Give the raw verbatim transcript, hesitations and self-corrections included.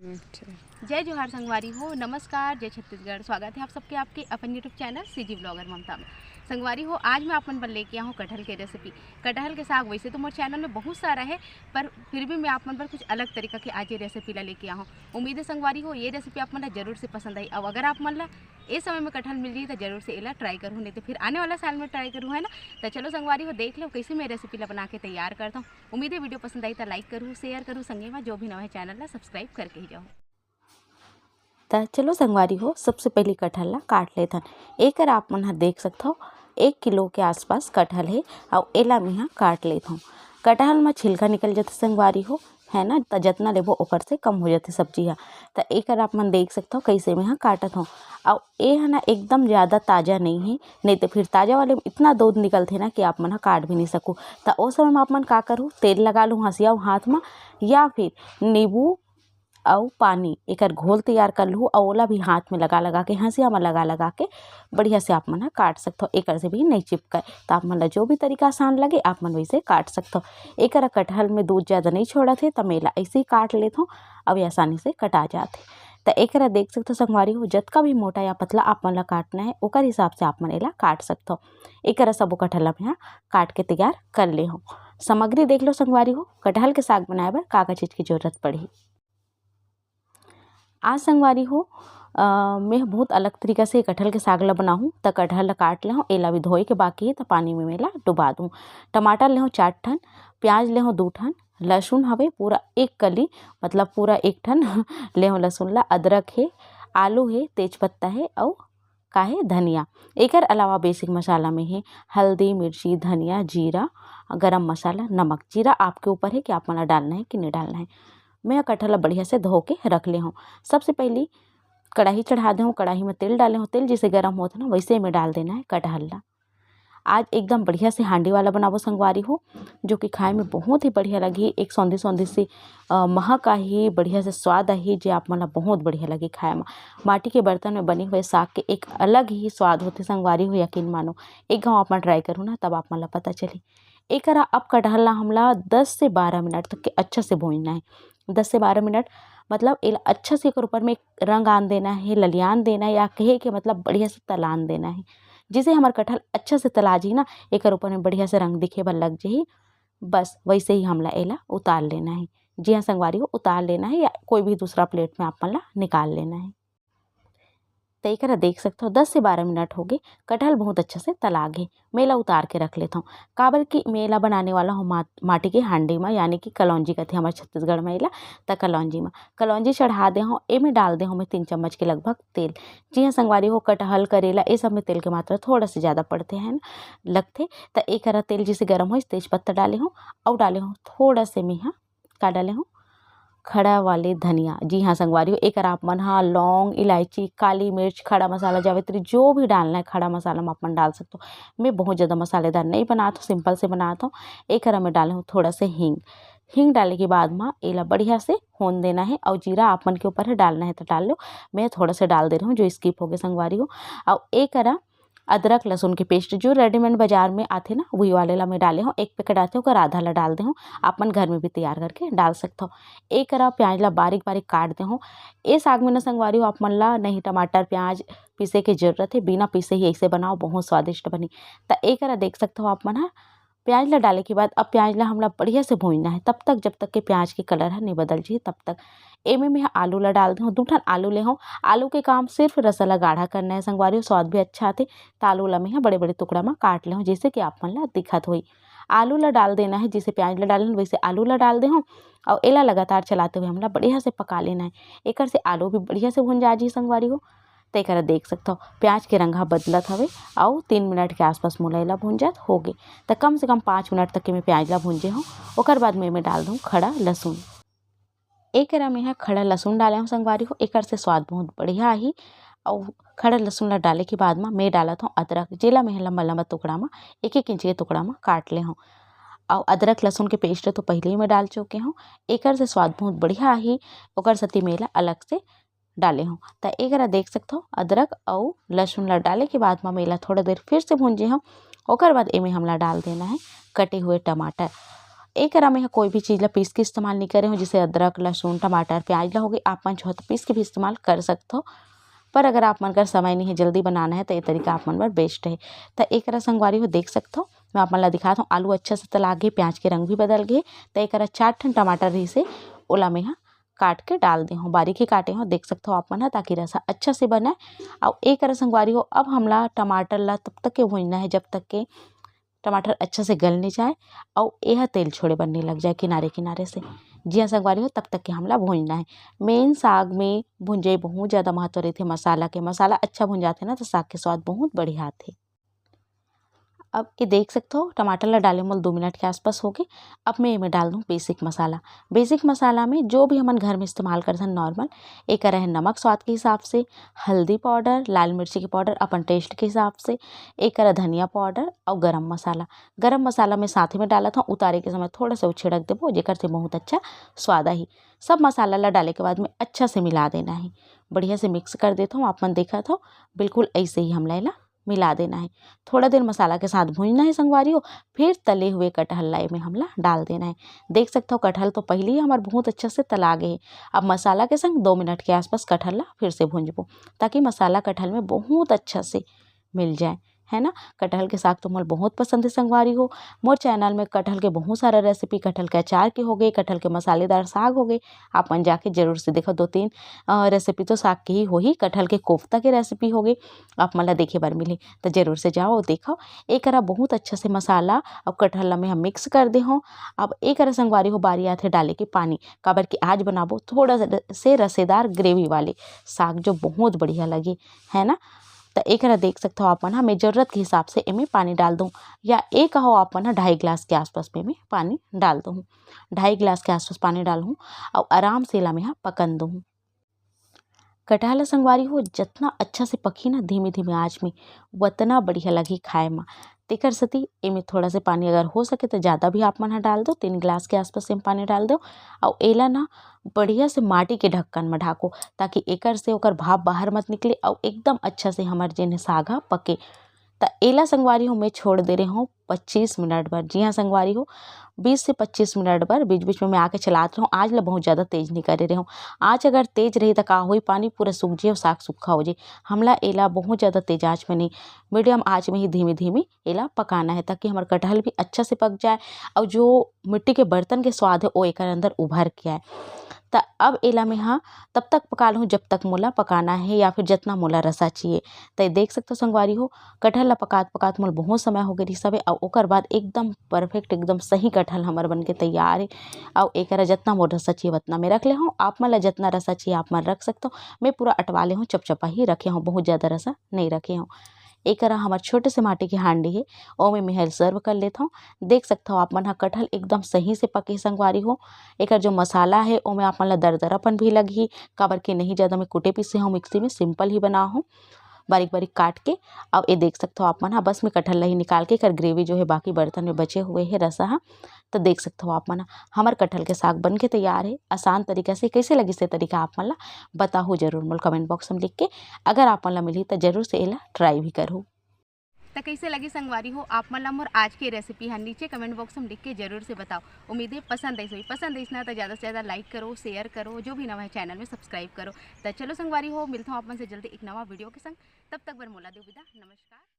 जय जोहार संगवारी हो, नमस्कार, जय छत्तीसगढ़। स्वागत है आप सबके आपके अपन YouTube चैनल सीजी ब्लॉगर ममता में। संगवारी हो, आज मैं आप मन बर लेके आया हूँ कटहल के रेसिपी। कटहल के साग वैसे तो मोर चैनल में बहुत सारा है, पर फिर भी मैं आप मन बर कुछ अलग तरीका के आज ये रेसिपी ला लेके आया हूँ। उम्मीद है संगवारी हो, ये रेसिपी आप मन ला जरूर से पसंद आई। अब अगर आप मन ला ए समय में कटहल मिल जाही, तो जरूर से एला ट्राई करूँ, नहीं तो फिर आने वाला साल में ट्राई करूँ, है ना। तो चलो संगवारी हो, देख लो कैसे मैं रेसिपी ला बना के तैयार करता हूँ। उम्मीद है वीडियो पसंद आई तो लाइक करूँ, शेयर करूँ, संगे में जो भी नवा है चैनल ला सब्सक्राइब करके ही जाओ। त चलो संगवारी हो, सबसे पहली कटहल ला काट लेथन। एकर आप मन ह देख सकथव, एक किलो के आसपास कटहल हे, अउ एला मेहा काट लेथव। कटहल म छिलका निकल जथे संगवारी हो, है ना, त जतना लेबो ओकर से कम हो जथे सब्जी ह। त एकर आप मन देख सकथव, कैसे मेहा काटत हव। अउ ए ह ना एकदम ज़्यादा ताज़ा नहीं हे, नहीं तो फिर ताज़ा वाले में इतना दूध निकलथे ना कि आप मन ह काट भी नहीं सकू। त ओ समय म आप मन का करू, तेल लगा लू हंसिया हाथ म, या फिर नींबू अउ पानी, एकर घोल तैयार कर लूँ अउ ओला भी हाथ में लगा लगा के, हंसिया में लगा लगा के बढ़िया से आप मन ह काट सकथव। एकर से भी नहीं चिपकय, त आप मन ला जो भी तरीका आसान लगे, आप मन वैसे काट सकथव। एकर कटहल में दूध ज़्यादा नहीं छोड़त हे, त मैं एला ऐसे ही काट लेथव, अउ ये आसानी से कटा जात हे। त एकरा देख सकथव संगवारी हो, जतका भी मोटा या पतला आप मन ला काटना है, ओकर हिसाब से आप मन एला काट सकथव। एकरा सबो कटहल ला मैं ह काट के तैयार कर ले हव। सामग्री देख लो संगवारी हो, कटहल के साग बनाए बर का का चीज की जरूरत पड़ही। आज संगवारी हो, अ, मैं बहुत अलग तरीका से कटहल के साग ला बनाहूँ। त कटहल ला काट लेहूँ, एला भी धोए के बाकी है, त पानी में मैं एला डुबा दूँ। टमाटर लेहूँ चार ठन, प्याज लेहूँ दू ठन, लहसुन हवे पूरा एक कली, मतलब पूरा एक ठन लेहूँ लहसुन ला, अदरक हे, आलू हे, तेजपत्ता हे, अउ का हे, धनिया। एकर अलावा बेसिक मसाला में हे हल्दी, मिर्ची, धनिया, जीरा, गरम मसाला, नमक। जीरा आपके ऊपर है कि आप मन ला डालना है कि नहीं डालना है। मैं ह कटहल ला बढ़िया से धो के रख ले हूँ। सबसे पहली कढ़ाई चढ़ा दे हूँ, कढ़ाई में तेल डाले हूँ, तेल जैसे गरम होत ना, वैसे में डाल देना है कटहल ला। आज एकदम बढ़िया से हांडी वाला बनाबो संगवारी हो, जो कि खाए में बहुत ही बढ़िया लगही। एक सौंधी सौंधी सी, अ, महक आही, बढ़िया से स्वाद आही, जे आप मन ला बहुत बढ़िया लगही खाए में। माटी के बर्तन में बने हुए साग के एक अलग ही स्वाद होथे संगवारी हो, यकीन मानो। एक घाव आप मन ट्राई करू ना, तब आप मन ला पता चलही। एकरा अब कटहल ला हमला दस से बारह मिनट तक के अच्छा से भूंजना है। दस से बारह मिनट, मतलब एला अच्छा से एकर ऊपर में रंग आन देना है, ललियान देना है, या कहे के मतलब बढ़िया से तलान देना है, जिसे हमर कटहल अच्छा से तला जी ना, एकर ऊपर में बढ़िया से रंग दिखे बर लग जही। बस वैसे ही हमला एला उतार लेना है। जी हाँ संगवारी हो, उतार लेना है या कोई भी दूसरा प्लेट में आप मन ला निकाल लेना है। त एकरा देख सकथव, दस से बारह मिनट हो गे, कटहल बहुत अच्छा से तला गे। मैं एला उतार के रख लेथव, काबर कि मैं एला बनाने वाला हूँ मा-, माटी के हांडी म, यानी कि कलौंजी कथे हमर छत्तीसगढ़ म एला, त कलौंजी म कलौंजी चढ़ा दे हूँ। एमे डाल दे हूँ मैं तीन चम्मच के लगभग तेल। जी हाँ संगवारी हो, कटहल, करेला, ये सब में तेल के मात्रा थोड़ा से ज़्यादा पड़थे, है ना, लगथे। त एकरा तेल जैसे गरम होइस, तेजपत्ता डाले हूँ, अउ डाले हूँ थोड़ा से मेहा का डाले हूँ, खड़ा वाले धनिया। जी हाँ संगवारी हो, एकर आप मन हा लौंग, इलायची, काली मिर्च, खड़ा मसाला, जावित्री, जो भी डालना है खड़ा मसाला में आप मन डाल सकते हो। मैं बहुत ज़्यादा मसालेदार नहीं बनात हूँ, सिंपल से बनात हूँ। एकर में डाले हूँ थोड़ा से हींग। हींग डाले के बाद में एला बढ़िया से होन देना है। और जीरा आप मन के ऊपर है, डालना है तो डाल लो, मैं थोड़ा से डाल दे रही हूँ जो स्किप हो गए संगवारी हो। और एकरा अदरक लहसुन के पेस्ट जो रेडीमेड बाजार में आथे ना, वही वाले ला मैं डाले हूँ। एक पैकेट आथे, ओकर आधा ला डाल दे हूँ। आप मन घर में भी तैयार करके डाल सकथव। एकरा प्याज ला बारीक बारीक काट दे हूँ। ए साग में ना संगवारी हो, आप मन ला नहीं टमाटर प्याज पीसे के जरूरत है, बिना पीसे ही ऐसे बनाओ, बहुत स्वादिष्ट बनी। त एकरा देख सकथव आप मन ह। प्याज ला डाले के बाद अब प्याज ला हमला बढ़िया से भूंजना है, तब तक जब तक के प्याज के कलर ह नहीं बदल जाए तब तक। एमे मैं आलू ला डाल दे हूँ, दू ठन आलू ले हूँ। आलू के काम सिर्फ रसा ला गाढ़ा करना है संगवारी हो, स्वाद भी अच्छा आथे। त आलू ला मैं ह बड़े बड़े टुकड़ा में काट ले हूँ, जैसे कि आप मन ला दिखत होई। आलू ला डाल देना है, जैसे प्याज ला डाले हूँ वैसे आलू ला डाल दे हूँ। और एला लगातार चलाते हुए हमला बढ़िया से पका लेना है, एकर से आलू भी बढ़िया से भुंजा जी संगवारी हो। त एकरा देख सकथव, प्याज के रंग ह बदलत हवे, अउ तीन मिनट के आसपास मोला एला भूंजत होगे। त कम से कम पाँच मिनट तक के मैं प्याज ला भूंजे हूँ। ओकर बाद मैं एमे डाल दूँ खड़ा लहसुन। एकरा मैं ह खड़ा लहसुन डाले हूँ संगवारी हो, एकर से स्वाद बहुत बढ़िया आही। अउ खड़ा लहसुन ला डाले के बाद म मैं डालत हूँ अदरक, जेला मैं ह लंबा लंबा टुकड़ा म, एक एक इंच के टुकड़ा म काट ले हूँ। अउ अदरक लहसुन के पेस्ट तो पहले ही मैं डाल चुके हूँ, एकर से स्वाद बहुत बढ़िया आही। ओकर सेती मैं एला अलग से डाले हूँ। त एकरा देख सकथव, अदरक अउ लहसुन ला डाले के बाद म एला थोड़ा देर फिर से भूंजे हूँ। ओकर बाद एमे हमला डाल देना है कटे हुए टमाटर। एकरा में कोई भी चीज़ ला पीस के इस्तेमाल नहीं करे हो, जैसे अदरक, लहसुन, टमाटर, प्याज ला होगे, आप मन चाहो तो पीस के भी इस्तेमाल कर सकथो। पर अगर आप मन कर समय नहीं है, जल्दी बनाना है, तो ये तरीका आप मन बर बेस्ट है। तो एकरा संगवारी हो देख सकथो, मैं आप मन ला दिखात हूँ, आलू अच्छा से तला गे, प्याज के रंग भी बदल गे। तो एकरा चार ठन टमाटर रहिसे, ओला मैं हा काट के डाल दे हूँ, बारीक ही काटे हूँ, देख सकथो आप मन ह, ताकि रसा अच्छा से बने। अउ एकरा संगवारी हो, अब हमला टमाटर ला तब तक के भूंजना है, जब तक के टमाटर अच्छा से गल नहीं जाए अउ एह तेल छोड़े बर नहीं लग जाए किनारे किनारे से। जी हाँ संगवारी हो, तब तक के हमला भूंजना है। मेन साग में भुंजई बहुत ज़्यादा महत्व रहिथे मसाला के। मसाला अच्छा भुंजाथे ना, तो साग के स्वाद बहुत बढ़िया आथे। अब ये देख सकथो, टमाटर ला डाले मोल दो मिनट के आसपास होगे। अब मैं एमे डाल दूँ बेसिक मसाला। बेसिक मसाला में जो भी हमन घर में इस्तेमाल करथन नॉर्मल, एक रहे नमक स्वाद के हिसाब से, हल्दी पाउडर, लाल मिर्ची के पाउडर अपन टेस्ट के हिसाब से, एक रहे धनिया पाउडर और गरम मसाला। गरम मसाला में साथ में डालत हूँ, उतारे के समय थोड़ा सा छिड़क देबो, जेकर से बहुत अच्छा स्वाद आही। सब मसाला ला डाले के बाद में अच्छा से मिला देना है। बढ़िया से मिक्स कर देत हूँ, आप मन देखत हो, बिल्कुल ऐसे ही हमला एला मिला देना है। थोड़ा देर मसाला के साथ भूंजना है संगवारी हो, फिर तले हुए कटहल ला एमे हमला डाल देना है। देख सकथो कटहल तो पहले ही हमार बहुत अच्छा से तला गए है। अब मसाला के संग दो मिनट के आसपास कटहल ला फिर से भूंजबो, ताकि मसाला कटहल में बहुत अच्छा से मिल जाए, है ना। कटहल के साग तो मोर बहुत पसंद है संगवारी हो। मोर चैनल में कटहल के बहुत सारा रेसिपी, कटहल के अचार के हो गए, कटहल के मसालेदार साग हो गए, आप मन जाके जरूर से देखो। दो तीन रेसिपी तो साग के ही होही, कटहल के कोफ्ता के रेसिपी हो गई, आप मन ला देखे बर मिलही, तो जरूर से जाओ देखो। एकरा बहुत अच्छा से मसाला और कटहल ला मैं हम मिक्स कर दे हूँ। अब एकरा संगवारी हो बारी आथे डाले के पानी, काबर कि आज बनाबो थोड़ा से रसेदार ग्रेवी वाले साग, जो बहुत बढ़िया लगे, है ना। तो एकरा देख सकथो आप मन ह, मैं जरूरत के हिसाब से एमे पानी डाल दूँ, या एक हो आप मन ह ढाई गिलास के आसपास में एमे पानी डाल दूँ। ढाई गिलास के आसपास पानी डालहूँ और आराम से एला मैं ह पकन दूँ। कटहल संगवारी हो जतना अच्छा से पकही ना धीमे धीमे आँच में, वतना बढ़िया लगही खाए म। तेकर सेती एमे थोड़ा से पानी अगर हो सके तो ज़्यादा भी आप मन ह डाल दो, तीन गिलास के आसपास एमे पानी डाल दो। और एला ना बढ़िया से माटी के ढक्कन में ढाको, ताकि एकर से ओकर भाप बाहर मत निकले और एकदम अच्छा से हमर जेन साग ह पके। त एला संगवारी हो मैं छोड़ दे रहे हूँ पच्चीस मिनट बर। जी हाँ संगवारी हो, बीस से पच्चीस मिनट बर बीच बीच में मैं आके चलात रहूँ। आँच ला बहुत ज़्यादा तेज नहीं करे रहे हूँ। आँच अगर तेज रही त का होई, पानी पूरा सूख जाई और साग सूखा हो जाई। हमला एला बहुत ज़्यादा तेज आँच में नहीं, मीडियम आँच में ही धीमे धीमे एला पकाना है, ताकि हमर कटहल भी अच्छा से पक जाए और जो मिट्टी के बर्तन के स्वाद है वो एकर अंदर उभर के आए। त अब एला में हाँ तब तक पका लूँ जब तक मोला पकाना है या फिर जितना मोला रसा चाहिए। त देख सकते हो संगवारी हो, कटहल ला पकात पकात मोला बहुत समय हो गए रिहिस हवे, और ओकर बाद एकदम परफेक्ट, एकदम सही कटहल हमर बन के तैयार है। और एकरा जितना मोर रसा चाहिए उतना मैं रख ले हूँ। आप मन ला जितना रसा चाहिए आप मन रख सकते हो। मैं पूरा अटवा ले हूँ, चपचपा ही रखे हूँ, बहुत ज़्यादा रसा नहीं रखे हूँ। एकरा हमर छोटे से माटी के हांडी हे, ओमे मैं हर सर्व कर लेत हूँ। देख सकत हव आप मन ह कटहल एकदम सही से पके संगवारी हो। एकर जो मसाला हे ओमे आप मन ल दरदरापन भी लगही, काबर के नहीं ज़्यादा मैं कुटे पीसे हूँ, मिक्सी में सिंपल ही बना हूँ बारीक बारीक काट के। अब ये देख सकत हव आप मन ह, बस मैं कटहल ल ही निकाल के एकर ग्रेवी जो है बाकी बर्तन में बचे हुए हे रसा ह, तो देख सकत हव आप मन ह हमर कटहल के साग बन के तैयार हे। आसान तरीका से कैसे लगिस ये तरीका आप मन ल बताहू जरूर मोल कमेंट बॉक्स में लिख के। अगर आप मन ल मिलही तो जरूर से एला ट्राई भी करहू। त कैसे लगी संगवारी हो आप मन ला मोर आज के रेसिपी ह, नीचे कमेंट बॉक्स में लिख के जरूर से बताओ। उम्मीद है पसंद आइस होही। पसंद आइस ना तो ज़्यादा से ज़्यादा लाइक करो, शेयर करो, जो भी नवा है चैनल में सब्सक्राइब करो। तो चलो संगवारी हो, मिलता हूँ आप मन से जल्दी एक नवा वीडियो के संग। तब तक बर मोला दो विदा, नमस्कार।